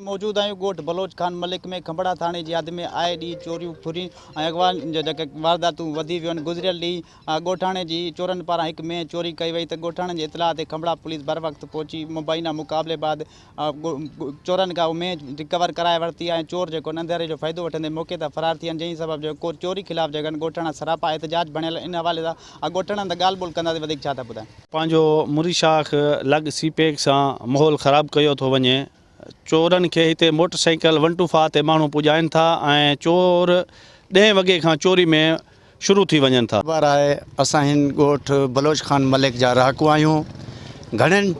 موجود آهيون ڳوٺ بلوچ خان ملڪ ۾ کنڀڙا ٿاڻي جي حد ۾ آئي ڏينهن چوريون ڦريون ۽ اغوائن جا جيڪي وارداتون وڌي ويون آهن گذريل ڏينهن ڳوٺاڻي جي چورن پاران هڪ مينهن چوري ڪئي وئي ته ڳوٺاڻن جي اطلاع تي کنڀڙا پوليس بروقت پهچي مبينا مقابلي بعد چورن کان اهو مينهن رڪور ڪرائي ورتي آهي ۽ چور جيڪو انڌيري جو فائدو وٺندي موقعي تان فرار ٿي ويا آهن جنهن سبب جيڪو چوري خلاف جيڪا ڳوٺاڻا سراپا احتجاج بڻيل ان حوالي سان ڳوٺاڻن سان ڳالهه ٻولهه ڪنداسين وڌيڪ ڇا ٿا ٻڌائين. پنهنجو مري شاخ لڳ سي پيڪ سان ماحول خراب ڪيو ٿو وڃي چورن کي هتي موٽر سائيڪل ون ٽو فاء تي ماڻهو پڄائين ٿا ۽ چور ڏهين وڳي کان چوري ۾ شروع ٿي وڃن ٿا. خبر آهي اسان هن ڳوٺ بلوچ خان ملڪ جا رهاڪو آهيون گهڻن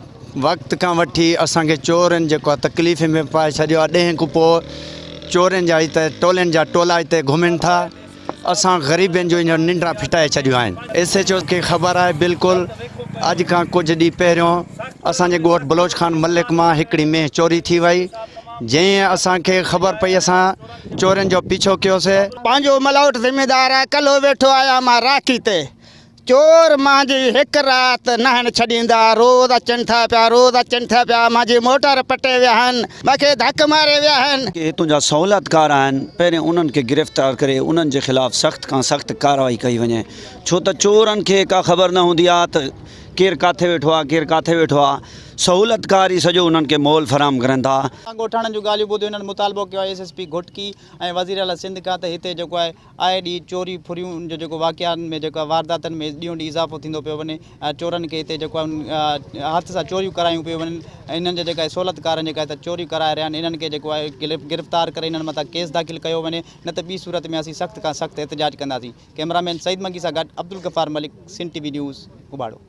وقت کان وٺي اسان کي چورن جيڪو آهي تڪليف ۾ پائي ڇڏيو آهي ڏهين کان پوء چورن جا هتي ٽولن جا ٽولا هتي گهمن ٿا اسان غريبن جون هينئر ننڊان ڦٽائي ڇڏيون آهن. ايس ايڇ او کي خبر آهي بلڪل اڄ کان ڪجهه ڏينهن پهريون اسان جي ڳوٺ بلوچ خان ملڪ مان هڪڙي مينهن چوري ٿي وئي جئين اسان کي خبر پئي اسان چورين جو پيڇو ڪيوسي. پنهنجو ملوٽ ذميدار آهي ڪلهو ويٺو آهيان مان راکي تي چور مانجي هڪ رات ناهن ڇڏيندا روز اچن ٿا پيا روز اچن ٿا پيا مانجي موٽر پٽي ويا آهن مانکي ڌڪ ماري ويا آهن. جيڪي هتون جا سهولتڪار آهن پهرين انهن کي گرفتار ڪري انهن جي خلاف سخت کان سخت ڪارروائي ڪئي وڃي ڇو ته چورن کي ڪا خبر نه هوندي آهي ته ڪير ڪاٿي ويٺو آهي ڪير ڪاٿي ويٺو آهي سهولتڪار ئي سڄو انهن کي ماحول فراهم ڪرن ٿا. ڳوٺاڻن جون ڳالهيون ٻڌي هنن مطالبو ڪيو آهي ايس ايس پي گهوٽڪي ۽ وزيراعليٰ سنڌ کان ته هتي جيڪو آهي آئي ڏينهن چوري ڦريون جو جيڪو واقعن ۾ جيڪو وارداتن ۾ ڏينهون ڏينهن اضافو ٿيندو پيو وڃي ۽ چورن کي هتي جيڪو آهي هٿ سان چوريون ڪرايون پيون وڃن ۽ انهن جا جيڪا سهولتڪار جيڪا هتي چوريون ڪرائي رهيا آهن انهن کي جيڪو آهي گرفتار ڪري انهن مٿان ڪيس داخل ڪيو وڃي نه ته ٻي صورت ۾ اسين سخت کان سخت احتجاج ڪنداسين ڪئميرا مين سعيد منگي سان گڏ Abdul Ghaffar Malik Sindh T V news Ubauro.